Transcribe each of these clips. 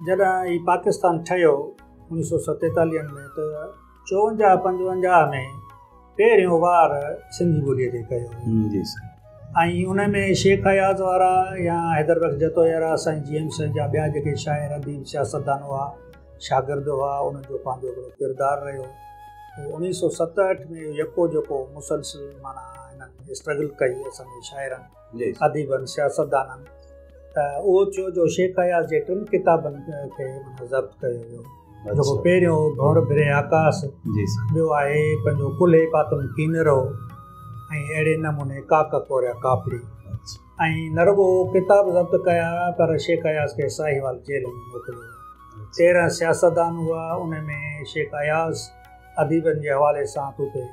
جڏهن هي پاڪستان ٺهيو 1947 ۾ ته 54 55 ۾ پهريون وار سنڌي ٻوليء تي ڪيو ويو. جي سائين. ۽ ان ۾ شيخ اياز وارا يا حيدر بخش جتوئي وارا، سائين جي ايم سيد جا ٻيا جيڪي شاعر، اديب، سياستدان هئا، شاگرد هئا، انهن جو پنهنجو هڪڙو ڪردار رهيو. پوء 1967 ۾ اهو يڪو جيڪو مسلسل معنيٰ هنن اسٽرگل ڪئي اسان جي شاعرن، اديبن، سياستدانن، ته اهو ٿيو جو شيخ اياز جي ٽن ڪتابن کي معنيٰ ضبط ڪيو ويو. جيڪو پهريون ڀنور ڀري آڪاس، ٻيو آهي پنهنجو ڪلهي پاتم ڪينرو، ۽ اهڙي نموني ڪاڪ ڪوريا ڪاپڙي. ۽ نه رڳو ڪتاب ضبط ڪيا ويا پر شيخ اياز کي ساهيوال جيل ۾ موڪليو ويو. 13 سياستدان هئا ان ۾ شيخ اياز اديبن جي حوالي سان اتي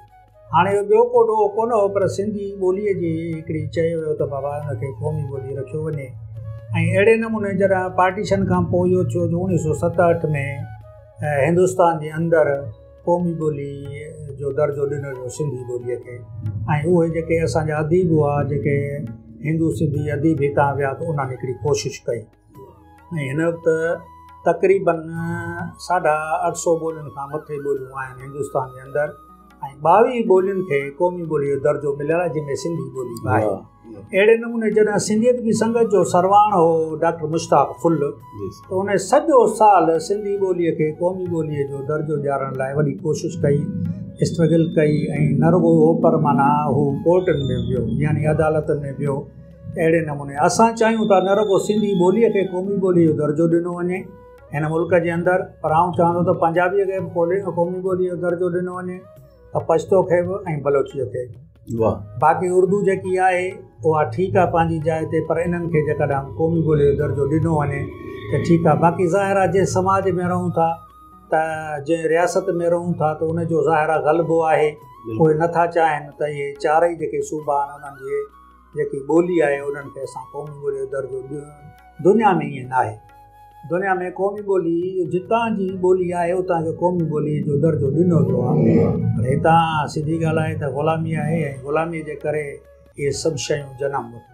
هاڻي اهو ٻيو ڪو ڏوهه ڪونه هو پر سنڌي ٻوليء جي هڪڙي چيو ويو ته بابا ان کي قومي ٻولي رکيو وڃي ۽ اهڙي نموني جڏهن پارٽيشن کان پوء اهو ٿيو جو 1967 ۾ هندستان جي اندر قومي ٻولي جو درجو ڏنو ويو سنڌي ٻوليء کي ۽ اهي جيڪي اسان جا اديب هئا، جيڪي هندو سنڌي اديب هتان ويا ته انهن هڪڙي ڪوشش ڪئي ۽ هن وقت تقريبن 850 ٻولين کان مٿي ٻوليون آهن هندستان جي اندر ۽ 22 ٻولين کي قومي ٻوليء جو درجو مليل آهي، جنهن ۾ سنڌي ٻولي به آهي. اهڙي نموني جڏهن سنڌي ادبي سنگت جو سرواڻ هو ڊاڪٽر مشتاق ڦل ته ان سڄو سال سنڌي ٻوليء کي قومي ٻوليء جو درجو ڏيارڻ لاء وڏي ڪوشش ڪئي، اسٽرگل ڪئي ۽ نه رڳو اهو پر معنيٰ هو ڪورٽن ۾ ويو، يعني عدالتن ۾ ويو. اهڙي نموني اسان چاهيون ٿا نه رڳو سنڌي ٻوليء کي قومي ٻوليء جو درجو ڏنو وڃي هن ملڪ جي اندر، پر آئون چوان ٿو ته پنجابيء کي به قومي ٻوليء جو درجو ڏنو وڃي ته پشتو کي به ۽ بلوچيء کي به. باقي اردو جيڪي آهي اها ٺيڪ آهي پنهنجي جاء تي، پر انهن کي جيڪڏهن قومي ٻوليء جو درجو ڏنو وڃي ته ٺيڪ آهي. باقي ظاهر آهي جنهن سماج ۾ رهون ٿا ته جنهن رياست ۾ رهون ٿا ته ان جو ظاهر آهي غلبو آهي، اهي نٿا چاهين ته اهي چارئي جيڪي صوبا آهن انهن جي جيڪي ٻولي آهي انهن کي اسان قومي ٻولي جو درجو ڏيون. دنيا ۾ ائين ناهي. دنيا ۾ قومي ٻولي جتان جي ٻولي آهي اتان کي قومي ٻولي جو درجو ڏنو ويو آهي، پر هتان سڌي ڳالهه آهي ته غلامي آهي ۽ غلامي جي ڪري اهي سڀ شيون جنم ورتيون.